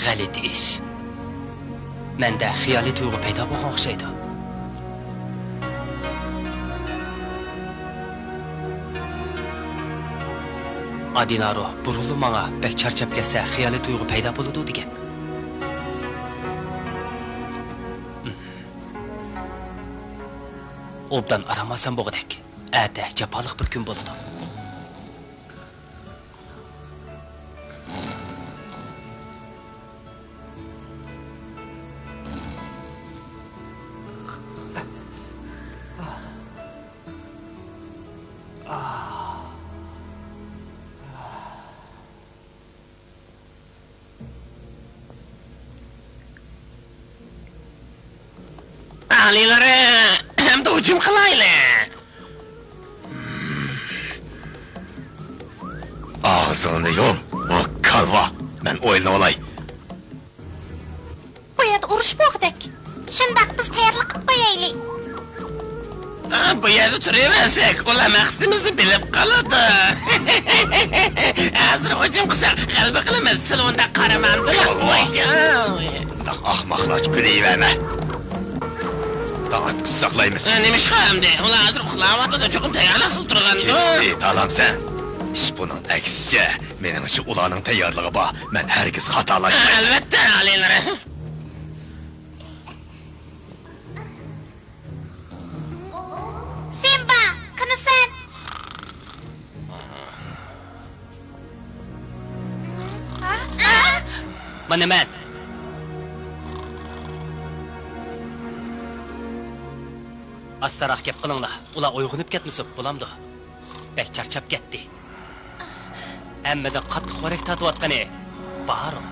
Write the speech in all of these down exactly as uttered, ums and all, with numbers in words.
غەلىتە ئىش. مەندە خىيالىي تۇيغۇ پەيدا بولغان ئوخشايدۇ. ئادىنارو بۇرۇنلا ماڭا بەك چارچاپ كەتسە خىيالىي تۇيغۇ پەيدا بولىدۇ دېگەن. ئوبدان ئارام ئالسام بولغۇدەك. ئەتە جاپالىق بىر كۈن بولىدۇ. ئالىيلىرى، ئەمدى ھۇجۇم قىلايلى. ئاغزىڭنى يۇم، ئۇ كالۋا. مەن ئويلىنىۋالاي. بۇ يەردە ئۇرۇش بولغۇدەك. شۇنداق، بىز تەييارلىق قىلىپ قويايلى. ئا، بۇ يەردە تۇرۇۋەرسەك، ئۇلار مەقسىتىمىزنى بىلىپ قالىدۇ. ھازىر ھۇجۇم قىلساق، غەلىبە قىلىمىز. سىلى ئۇنداق قارىمامدىلا. ۋايجان. ئاخماقلارچە كۈلۈۋەرمە. تاڭ ئاتقۇچە ساقلايمىز. ئە، نېمىشقا ئەمدى؟ ئۇلار ھازىر ئۇخلاۋاتىدۇ، چوقۇم تەييارلىقسىز تۇرغاندۇ. كېسىلى تالامسەن. ئىش بۇنىڭ ئەكسىچە. مېنىڭچە ئۇلارنىڭ تەييارلىقى بار. مەن ھەرگىز خاتالاشمايمەن. ئەلۋەتتە، ئالىيلىرى. سىمبا، قېنى سەن؟ مانا مەن. ئاستاراق گەپ قىلىڭلار، ئۇلار ئويغىنىپ كەتمىسۇن، بولامدۇ؟ بەك چارچاپ كەتتى. ھەممىدىن قاتتىق خورەك تارتىۋاتقىنى بارۇ.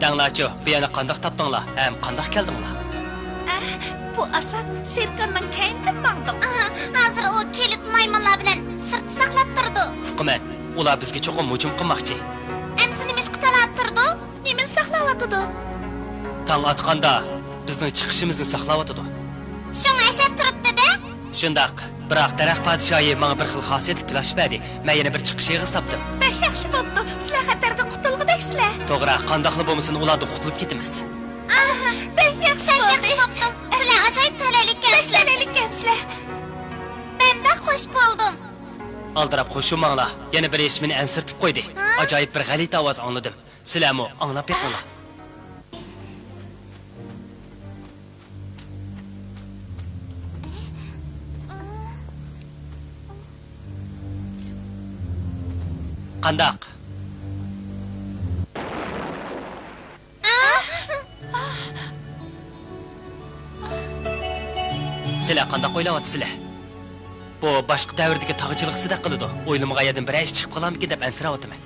دەڭلارچۇ، بۇ يەرنى قانداق تاپتىڭلار ھەم قانداق كەلدىڭلار؟ ئە، بۇ ئاسان، سىركاننىڭ كەينىدىن ماڭدۇق. ئاھا، ھازىر ئۇ كېلىپ مايمۇنلار بىلەن سىرتتا ساقلاپ تۇرىدۇ. ئۇقىمەن، ئۇلار بىزگە چوقۇم ھۇجۇم قىلماقچى. ئەمىسە نېمە ئىشقا تالاپ تۇرىدۇ؟ نېمىنى ساقلاۋاتىدۇ؟ تاڭ ئاتقاندا بىزنىڭ چىقىشىمىزنى ساقلاۋاتىدۇ. شۇڭا ئەشەدە تۇرۇپتۇ-دە. شۇنداق، بىراق دەرەخ پادىشاھى ماڭا بىر خىل خاسىيەتلىك پىلاش بەردى. مەن يەنە بىر چىقىش ئېغىزى تاپتىم. بەك ياخشى بوپتۇ. سىلەر خەتەردىن قۇتۇلغۇدەكسىلەر. توغرا، قانداقلا بولمىسۇن ئۇلاردىن قۇتۇلۇپ كېتىمىز. ئاھ، بەك ياخشى بولدى. سىلەر ئاجايىپ تەلەيلىككەنسىلەر. بەك تەلەيلىككەنسىلەر. مەن بەك خۇش بولدۇم. ئالدىراپ قوشۇلماڭلار. يەنە بىر ئىش مېنى ئەنسىرىتىپ قويدى. ھە؟ ئاجايىپ بىر غەلىتە ئاۋاز ئاڭلىدىم. سىلەرمۇ ئاڭلاپ بېقىڭلار. قانداق؟ سىلەر قانداق ئويلاۋاتىسىلەر؟ بۇ باشقا دەۋردىكى تاغ جىلغىسىدەك قىلىدۇ. ئويلىمىغان يەردىن بىرەر ئىش چىقىپ قالامىكىن دەپ ئەنسىرەۋاتىمەن.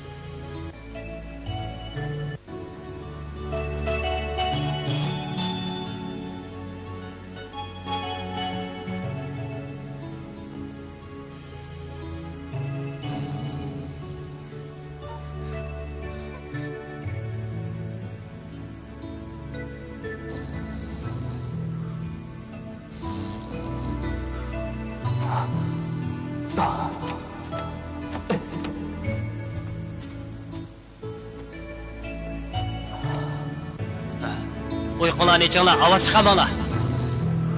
ئۇيقۇڭلارنى ئېچىڭلار، ئاۋاز چىقارماڭلار.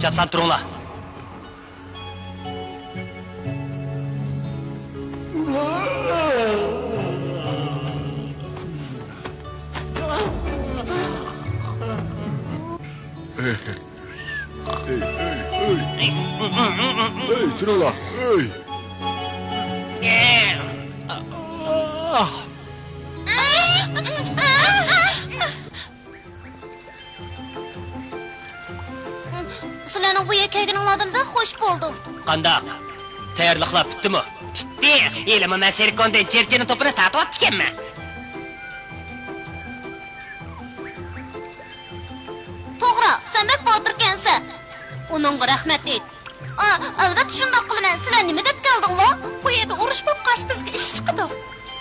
چاپسان تۇرۇڭلار. ئەي، ئەي، ئەي. ئەي، تۇرۇڭلار، ئەي. سىلەرنىڭ بۇ يەرگە كەلگىنىڭلاردىن بەك خۇش بولدۇم. قانداق؟ تەييارلىقلار پۈتتىمۇ؟ پۈتتى. ھېلىمۇ مەن سېركوندىن چېرچىنى توپىنى تارتىۋاپتىكەنمەن. توغرا، سەن بەك باتۇركەنسەن. ئۇنىڭغا رەھمەت ئېيت. ئا، ئەلۋەتتە شۇنداق قىلىمەن. سىلەر نېمە دەپ كەلدىڭلار؟ بۇ يەردە ئۇرۇش بولۇپ قالسا بىزگە ئىش چىقىدۇ.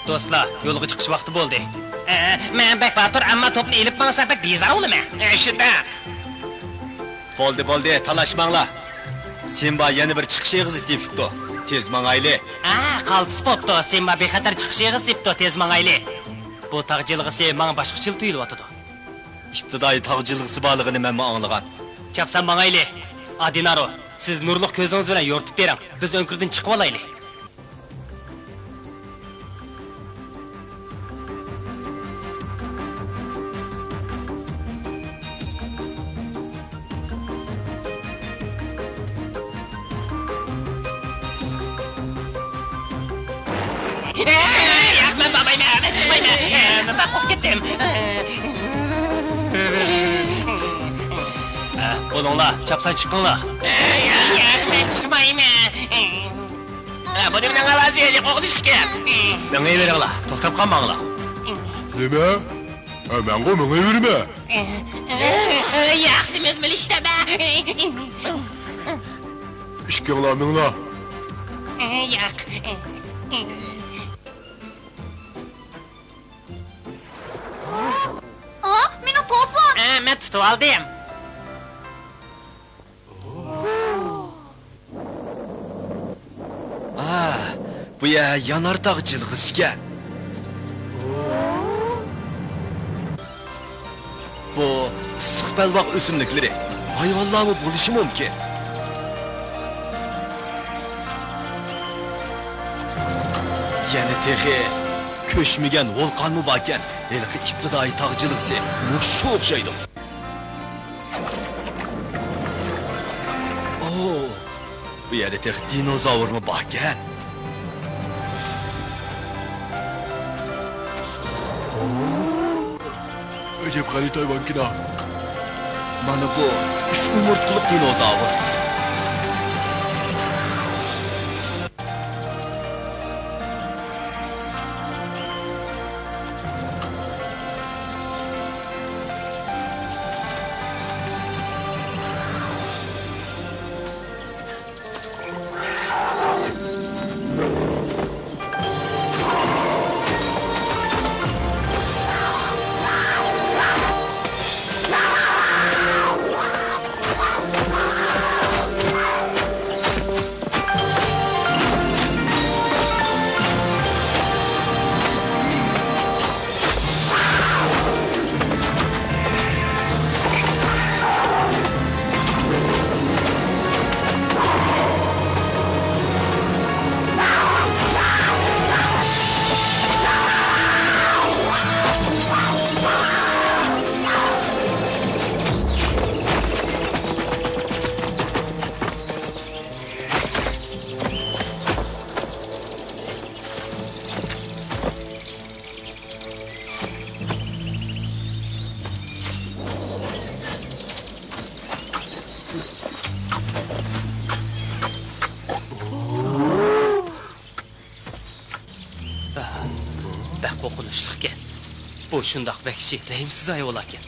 دوستلار، يولغا چىقىش ۋاقتى بولدى. ئە، مەن بەك باتۇر، ئەمما توپنى ئېلىپ ماڭسا بەك بىزار بولىمەن. ئە، شۇنداق. بولدى، بولدى، تالاشماڭلار. سىمبا يەنە بىر چىقىش ئېغىزى تېپىپتۇ. تېز ماڭايلى. ھە، قالتىس بوپتۇ. سىمبا بىخەتەر چىقىش ئېغىزى تېپىپتۇ. تېز ماڭايلى. بۇ تاغ جىلغىسى ماڭا باشقىچىلا تۇيۇلۇۋاتىدۇ. ئىپتىدائىي تاغ جىلغىسى بارلىقىنى مەنمۇ ئاڭلىغان. چاپسان ماڭايلى. ئادىنارو، سىز نۇرلۇق كۆزىڭىز بىلەن يورۇتۇپ بېرىڭ. بىز ئۆڭكۈردىن چىقىۋالايلى. ياق، مەن بارمايمەن، مەن چىقمايمەن. مەن قورقۇپ كەتتىم. بولۇڭلار، چاپسان چىقىڭلار. ياق، مەن چىقمايمەن. بۇ نېمىنىڭ ئاۋازى؟ قورقۇنچلۇق ئىكەن. مېڭىۋېرىڭلار، توختاپ قالماڭلار. نېمە؟ ھە، مەنغۇ مېڭىۋېرىمەن. ياخشى، مەن مېلىشتىمەن. ئىككىڭلار مېڭىڭلار. ياق. ئا، مېنىڭ توپۇم! ئە، مەن تۇتۇۋالدىم. ئا، بۇ يەر يانارتاغ جىلغىسىكەن. بۇ ئىسسىق بەلباغ ئۆسۈملۈكلىرى، ھايۋانلارمۇ بولۇشى مۇمكىن. يەنە تېخى كۆچمىگەن ۋولقانمۇ باركەن. ھېلىقى ئىپتىدائىي تاغ جىلغىسى مۇشۇ ئوخشايدۇ. ئوو، بۇ يەردە تېخى دىنوزاۋرمۇ باركەن. ئەجەب غەلىتە ھايۋانكىنا. مانا بۇ ئۈچ ئومۇرتقىلىق دىنوزاۋر. بەك قورقۇنچلۇقكەن. بۇ شۇنداق ۋەھشىي، رەھىمسىز ھايۋانلاركەن.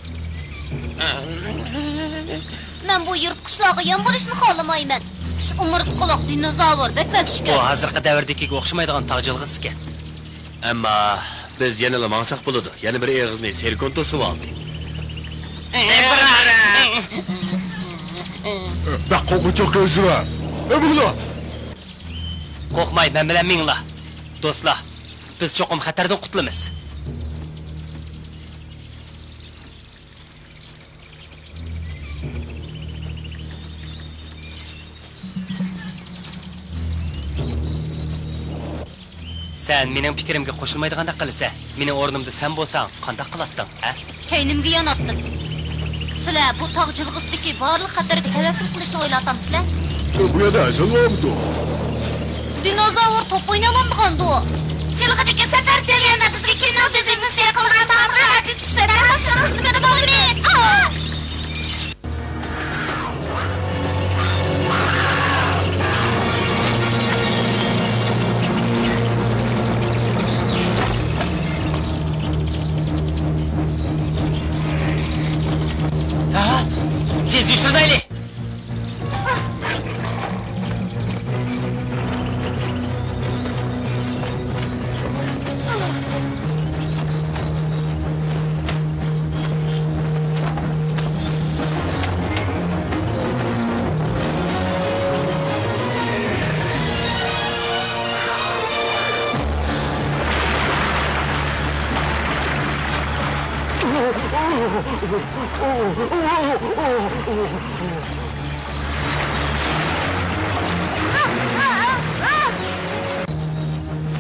مەن بۇ يىرتقۇچلارغا يەم بولۇشنى خالىمايمەن. ئۈچ ئومۇرتقىلىق دىنوزاۋر بەك ۋەھشىيكەن. بۇ ھازىرقى دەۋردىكىگە ئوخشىمايدىغان تاغ جىلغىسىكەن. ئەمما بىز يەنىلا ماڭساق بولىدۇ. يەنە بىر ئېغىزنى سېركون توسۇۋالدى. بەك قورقۇنچاق كۆرۈنىسىلەر. ئەبۇلا! قورقماي، مەن بىلەن مېڭىڭلار. دوستلار، بىز چوقۇم خەتەردىن قۇتۇلىمىز. سەن مېنىڭ پىكرىمگە قوشۇلمايدىغاندەك قىلىسەن. مېنىڭ ئورنۇمدا سەن بولساڭ، قانداق قىلاتتىڭ، ھە؟ كەينىمگە ياناتتىم. سىلەر بۇ تاغ جىلغىسىدىكى بارلىق خەتەرگە تەۋەككۈل قىلىشنى ئويلاۋاتامسىلەر؟ بۇ يەردە ھەسەل بارمىدۇ؟ دىنوزاۋر توپ ئويناۋالمىغاندۇ؟ جىلغىدىكى سەپەر جەريانىدا بىزگە كىمنىڭ دېزىنفېكسىيە قىلغان تامىقى ئاجىتىشسە، دەرھال شۇنىڭ خىزمىتىدە بولىمىز. ھە؟ تېز يوشۇرۇنايلى!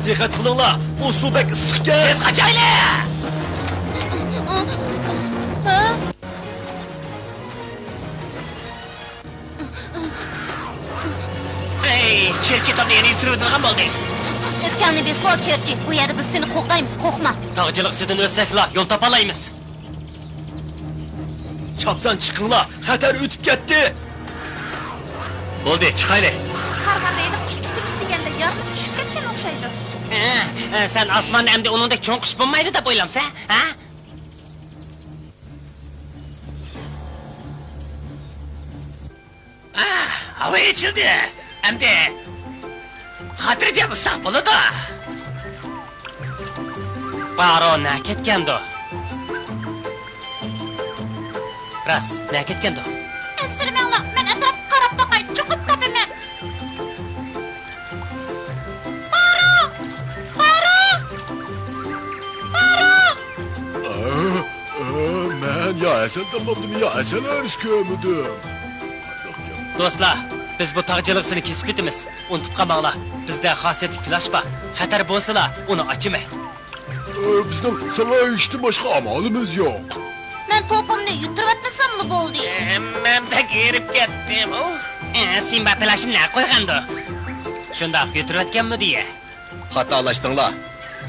دىققەت قىلىڭلار، بۇ سۇ بەك ئىسسىقكەن. تېز قاچايلى! ئەي، چېرچى تامدا يەنە يۈتۈرۈۋېتىدىغان بولدى. ئۆپكەڭنى بېسىۋال، چېرچى. بۇ يەردە بىز سېنى قوغدايمىز، قورقما. تاغ جىلغىسىدىن ئۆتسەكلا يول تاپالايمىز. چاپسان چىقىڭلار، خەتەر ئۆتۈپ كەتتى. بولدى، چىقايلى. قارىغاندا ھېلى قۇش تۇتىمىز دېگەندە يارىلىپ چۈشۈپ كەتكەن ئوخشايدۇ. ھە، ھە، سەن ئاسماندا ئەمدى ئۇنىڭدەك چوڭ قۇش بولمايدۇ دەپ ئويلامسەن، ھە؟ ئاھ، ھاۋا ئېچىلدى. ئەمدى خاتىرجەم ئۇسساق بولىدۇ. بارو نە كەتكەندۇ؟ راست، نە كەتكەندۇ؟ ئەنسىرىمەڭلار، مەن ئەتراپقا قاراپ باقاي، چوقۇم تاپىمەن. بارو! بارو! بارو! ئە، ئە، مەن يا ھەسەل تاپمامدىم، يا ھەسەل ھەرىس كۆرمىدىم. قانداق گەپ؟ دوستلار، بىز بۇ تاغ جىلغىسىنى كېسىپ ئۆتىمىز. ئۇنتۇپ قالماڭلار، بىزدە خاسىيەتلىك پىلاش بار. خەتەر بولسىلا، ئۇنى ئاچىمەن. ئە، بىزنىڭ ساڭا ئېرىشىشتىن باشقا ئامالىمىز يوق. مەن توپۇمنى يۈتتۈرۈۋەتمىسەملا بولدى. ئە، مەن بەك ھېرىپ كەتتىم. ئە، سىمبا پىلاشنى نەگە قويغاندۇ؟ شۇنداق، يۈتتۈرۈۋەتكەنمىدى؟ خاتالاشتىڭلار.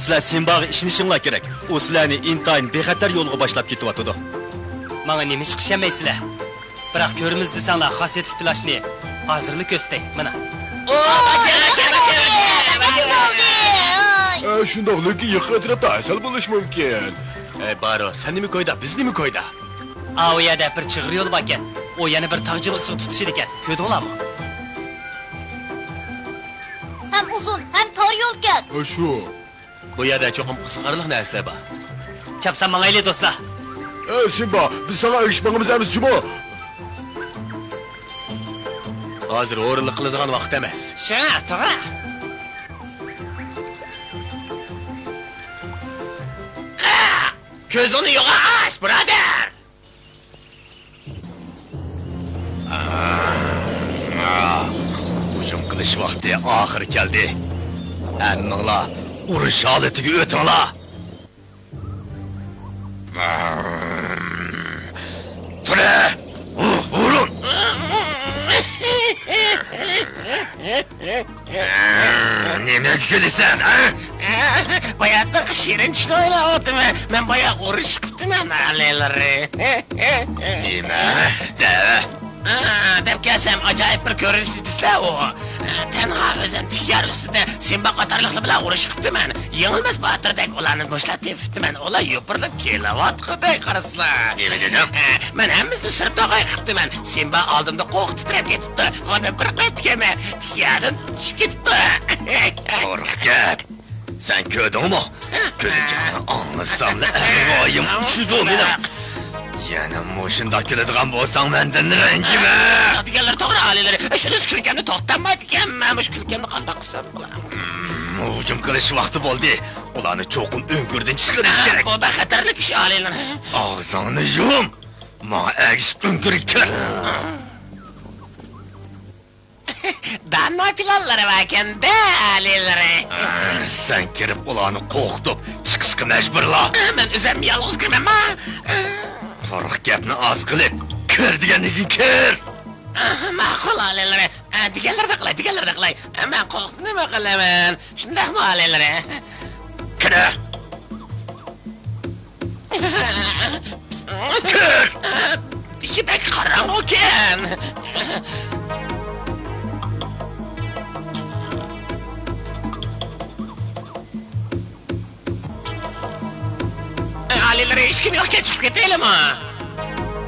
سىلەر سىمباغا ئىشىنىشىڭلار كېرەك. ئۇ سىلەرنى ئىنتايىن بىخەتەر يولغا باشلاپ كېتىۋاتىدۇ. ماڭا نېمە ئىش ئىشەنمەيسىلەر؟ بىراق كۆرىمىز دېسەڭلار خاسىيەتلىك پىلاشنى ھازىرلا كۆرسىتەي، مانا. ئە، شۇنداق، لېكىن يېقىن ئەتراپتا ھەسەل بولۇشى مۇمكىن. ئەي، بارو، سەن نېمە كويدا، بىز نېمە كويدا؟ ئاۋۇ يەردە بىر چىغىر يول باركەن. ئۇ يەنە بىر تاغ جىلغىسىغا تۇتىشىدىكەن. كۆردۈڭلارمۇ؟ ھەم ئۇزۇن، ھەم تار يولكەن. ئە، شۇ. بۇ يەردە چوقۇم قىزىقارلىق نەرسىلەر بار. چاپسان ماڭايلى، دوستلار. ئەي، سىمبا، بىز ساڭا ئەگىشىپ ماڭىمىز ئەمەس جۇمۇ. ھازىر ھورۇنلۇق قىلىدىغان ۋاقىت ئەمەس. شۇ، توغرا. كۆزۈڭنى يوغان ئاچ، بۇرادەر! ھۇجۇم قىلىش ۋاقتى ئاخىرى كەلدى. ھەممىڭلار ئۇرۇش ھالىتىگە ئۆتۈڭلار. تۇرە! ھۇرۇن! نېمىگە كۈلىسەن، ھە؟ باياتنىڭ شېرىن چۈشىنى ئويلاۋاتىمەن. مەن بايا ئۇرۇش قىپتىمەن، ئالىيلىرى. نېمە؟ دەۋە. ئا، دەپ كەلسەم، ئاجايىپ بىر كۆرۈنۈشنى دېسىلە ئۇ. ئا، تەنھا ئۆزۈم تىك يار ئۈستىدە سىمبا قاتارلىقلار بىلەن ئۇرۇشۇپ قىپتىمەن. يېڭىلماس باتۇردەك ئۇلارنى بوشلاپ تېپىپتىمەن. ئۇلار يوپۇرۇلۇپ كېلىۋاتقۇدەك قارىسىلا. نېمە دېدىڭ؟ ئا، مەن ھەممىسىنى سۈرۈپ تاقاي قىپتىمەن. سىمبا ئالدىمدا قوقۇپ تىترەپ كېتىپتۇ. ئۇنى بىر قېتىم تىك ياردىن چۈشۈپ كېتىپتۇ. قۇرۇق گەپ. سەن كۆردۈڭمۇ؟ كۈلكەڭنى ئاڭلىساملا ئەرۋايىم ئۇچىدۇ مېنىڭ. يەنە مۇشۇنداق كۈلىدىغان بولساڭ مەندىن رەنجىمە. دېگەنلىرى توغرا ئالىيلىرى. شۇنىسى كۈلكەمنى توختاتمايدىكەن. مەن مۇشۇ كۈلكەمنى قانداق قىلسام بولار؟ ھۇجۇم قىلىش ۋاقتى بولدى. ئۇلارنى چوقۇم ئۆڭكۈردىن چىقىرىش كېرەك. بۇ بەك خەتەرلىك ئىش ئالىيلىرى. ئاغزىڭنى يۇم! ماڭا ئەگىشىپ ئۆڭكۈرگە كىر! دانا پىلانلىرى باركەن-دە، ئالىيلىرى. سەن كىرىپ ئۇلارنى قورقۇتۇپ چىقىشقا مەجبۇرلا. مەن ئۆزۈم يالغۇز كىرمەنما؟ قۇرۇق گەپنى ئاز قىلىپ، كىر دېگەندىن كېيىن كىر. ماقۇل، ئالىيلىرى. دېگەنلەردەك قىلاي، دېگەنلەردەك قىلاي. مەن قورقۇپ نېمە قىلىمەن؟ شۇنداقمۇ، ئالىيلىرى؟ كىر! كىر! ئىچى بەك قاراڭغۇكەن. ئالىيلىرى، ھېچكىم يوقكەن، چىقىپ كېتەيلىمۇ؟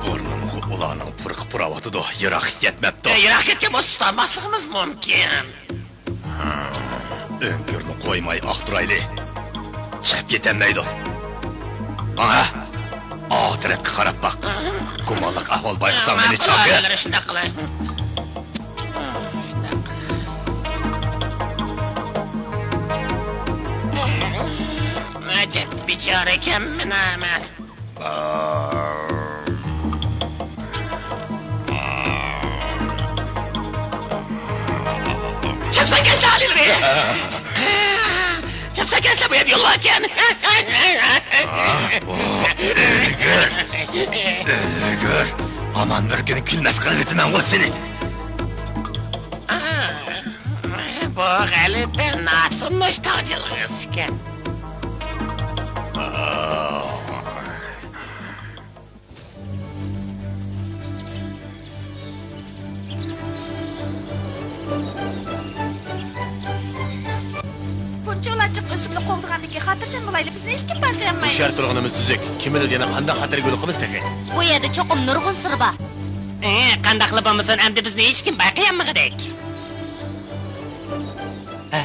بۇرنۇمغا ئۇلارنىڭ پۇرىقى پۇراۋاتىدۇ، يىراققا كەتمەپتۇ. يىراق كەتكەن بولسا تۇتالماسلىقىمىز مۇمكىن. ئۆڭكۈرنى قويماي ئاختۇرايلى. چىقىپ كېتەلمەيدۇ. ماڭا ئاۋۇ تەرەپكە قاراپ باق. گۇمانلىق ئەھۋال بايقىساڭ مېنى چاقىر. شۇنداق قىلاي. ئەجەب بىچارە ئىكەنمەن مەن. چاپسان كەلسە ئالىيلىرى! چاپسان كەلسە بۇ يەردە يول باركەن! ئۆلگۈر! ئۆلگۈر! ھامان بىر كۈنى كۈلمەس قىلىۋېتىمەنغۇ سېنى! بۇ غەلىتە ناتونۇش تاغ جىلغىسىكەن. بۇنچىۋالا جىق ئۆسۈملۈك قوغدىغاندىكىن خاتىرجەم بولايلى، بىزنى ھېچكىم بايقىيالمايدۇ. ھوشيار تۇرغىنىمىز تۈزۈك. كىم بىلىدۇ يەنە قانداق خەتەرگە يولۇقىمىز تېخى. بۇ يەردە چوقۇم نۇرغۇن سىر بار. ئى، قانداقلا بولمىسۇن، ئەمدى بىزنى ھېچكىم بايقىيالمىغۇدەك. ھە؟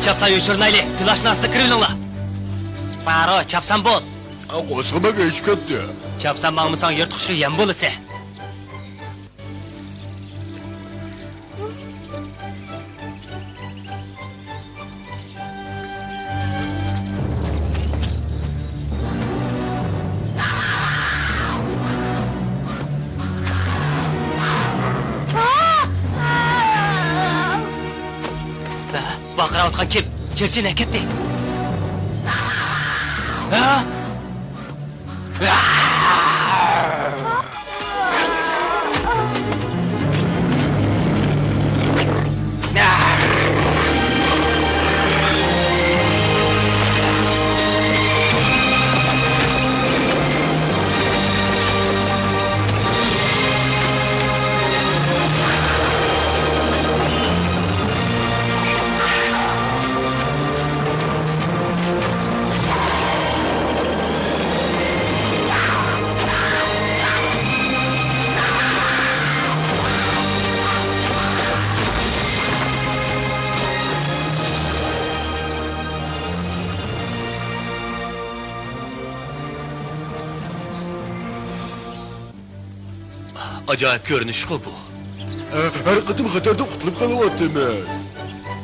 چاپسان يوشۇرۇنايلى، پلاشنى ئاستىغا كىرىۋېلىڭلار. بارو، چاپسان بول. قورسىقىم بەك ئېچىپ كەتتى. چاپسان ماڭمىساڭ يىرتقۇچقا يەم بولىسەن. ۋارقىراۋاتقان كىم؟ چېرچىنى ئەكەتتى. ھە؟ ئاجايىپ كۆرۈنۈشقۇ بۇ. ھە، ھەر قېتىم خەتەردىن قۇتۇلۇپ قېلىۋاتىمىز.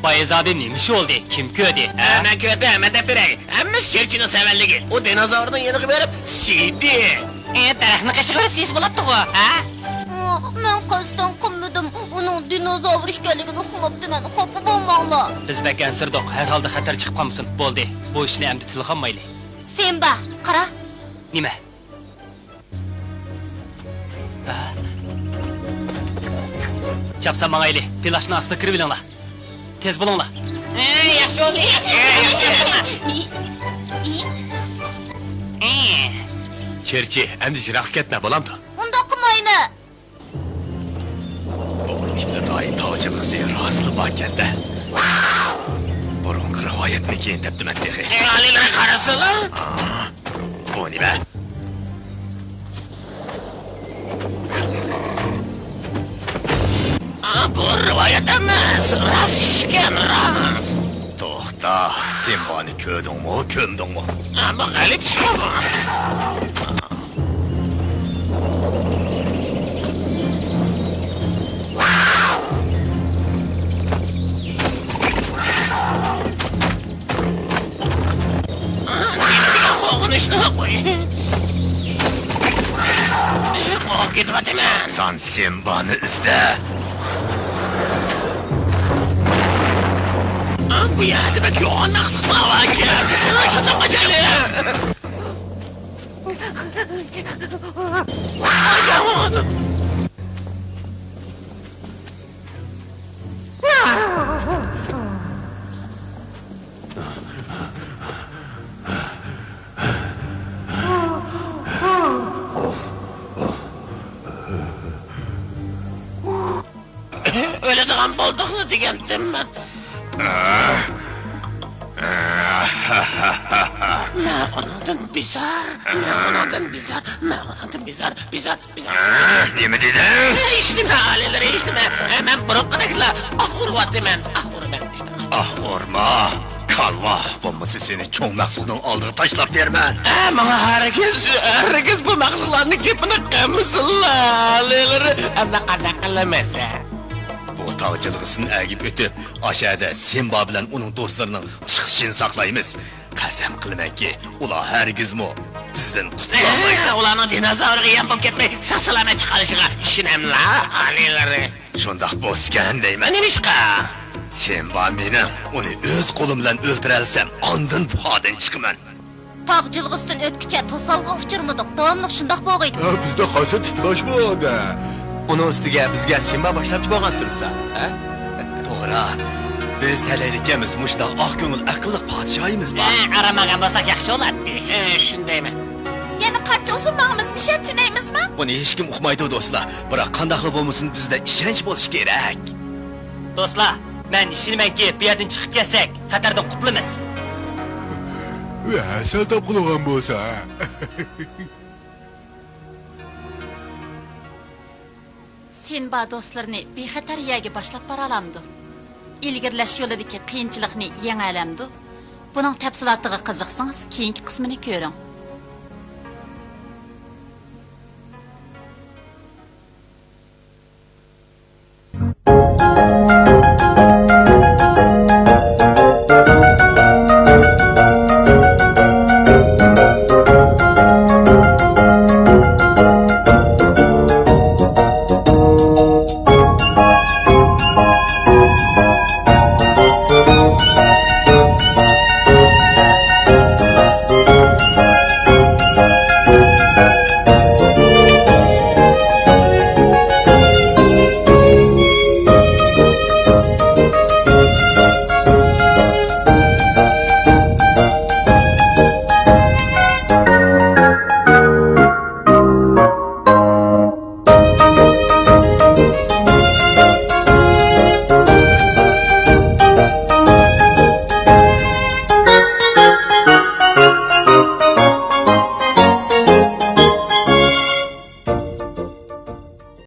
بايزادە نېمە ئىش بولدى؟ كىم كۆردى؟ ھە، مەن كۆردۈم، مەن دەپ بېرەي. ھەممىسى چېرچىنىڭ سەۋەنلىكى. ئۇ دىنوزاۋرنىڭ يېنىغا بېرىپ سىيدى. ئە، دەرەخنىڭ قېشىغا بېرىپ سىيسا بولاتتىغۇ، ھە؟ ئۇ، مەن قەستەن قىلمىدىم. ئۇنىڭ دىنوزاۋر ئىكەنلىكىنى ئۇقماپتىمەن. خاپا بولماڭلار. بىز بەك ئەنسىرىدۇق. ھەر ھالدا خەتەر چىقىپ قالمىسۇن. بولدى، بۇ ئىشنى ئەمدى تىلغا ئالمايلى. سىمبا، قارا. نېمە؟ ھە؟ چاپسان ماڭايلى، پلاشنى ئاستىغا كىرىۋېلىڭلار. تېز بولۇڭلار. ھە، ياخشى بولدى. ھە، ياخشى. چېرچى، ئەمدى يىراق كەتمە، بولامدۇ؟ ئۇنداق قىلمايمەن. بۇ ئىپتىدائىي تاغ جىلغىسى راستلا باركەن-دە. بۇرۇنقى رىۋايەتمىكىن دەپتىمەن تېخى. ئالىيلار قارىسىلا. ئا، بۇ نېمە؟ ئا، بۇ رىۋايەت ئەمەس، راست ئىشكەن، راست. توختا، سىمبانى كۆردۈڭمۇ، كۆمدۈڭمۇ؟ ئا، بۇ غەلىتە ئىشقۇ بۇ. قورقۇنچلۇق. قورقۇپ كېتىۋاتىمەن. سان سىمبانى ئىزدە. بۇ يەردە بەك يوغان مەخلۇقلار باركەن. شۇنداق ئاجايىپ. ئۆلىدىغان بولدۇقلا دېگەنتىم مەن. مەن ئۇنىڭدىن بىزار، مەن ئۇنىڭدىن بىزار، مەن ئۇنىڭدىن بىزار، بىزار، بىزار. نېمە دېدىڭ؟ ھېچنېمە، ئالىيلىرى، ھېچنېمە. مەن بۇرۇنقىدەكلا ئاھ ئۇرۇۋاتىمەن، ئاھ ئۇرىمەن. ئاھ ئۇرما، كالۋا، بولمىسا سېنى چوڭ مەخلۇقنىڭ ئالدىغا تاشلاپ بېرىمەن. ئە، ماڭا ھەرگىز، ھەرگىز بۇ مەخلۇقلارنىڭ گېپىنى قىلمىسۇنلا، ئالىيلىرى. ئەمدى قانداق قىلىمىز؟ بۇ تاغ جىلغىسىدىن ئەگىپ ئۆتۈپ، ئاشەدە سىمبا بىلەن ئۇنىڭ دوستلىرىنىڭ چىقىشىنى ساقلايمىز. قەسەم قىلىمەنكى، ئۇلار ھەرگىزمۇ بىزدىن قۇتۇلالمايدۇ. ئۇلارنىڭ دىنوزاۋرغا يەم بولۇپ كەتمەي، ساق-سالامەت چىقىرىشىغا ئىشىنەملا، ئالىيلىرى. شۇنداق بولسىكەن دەيمەن. نېمىشقا؟ سىمبا مېنىڭ ئۇنى ئۆز قولۇم بىلەن ئۆلتۈرەلىسەم، ئاندىن پۇخادىن چىقىمەن. تاغ جىلغىسىدىن ئۆتكۈچە توسالغۇغا ئۇچرىمىدۇق، داۋاملىق شۇنداق بولغىيدۇ. ھە، بىزدە خاسىيەت تىكلاشمۇ ئادە. ئۇنىڭ ئۈستىگە بىزگە سىمبا باشلامچى بولغان تۇرسا، ھە؟ توغرا. بىز تەلەيلىككەنمىز، مۇشۇنداق ئاق كۆڭۈل، ئەقىللىق پادىشاھىمىز بار. ھە، ئارام ئالغان بولساق ياخشى بولاتتى. ھە، شۇندايمەن. يەنە قانچە ئۇزۇن ماڭىمىز، مىشە تۈنەيمىزمۇ؟ بۇنى ھېچكىم ئۇقمايدۇ، دوستلار. بىراق، قانداقلا بولمىسۇن، بىزدە ئىشەنچ بولۇشى كېرەك. دوستلار، مەن ئىشىنىمەنكى، بۇ يەردىن چىقىپ كەتسەك، خەتەردىن قۇتۇلىمىز. ۋە سەل تاپقىلىغان بولسا. سىمبا دوستلىرىنى بىخەتەر يەرگە باشلاپ بارالامدۇ؟ ئىلگىرىلەش يولىدىكى قىيىنچىلىقنى يېڭەلەمدۇ؟ بۇنىڭ تەپسىلاتىغا قىزىقسىڭىز، كېيىنكى قىسمىنى كۆرۈڭ.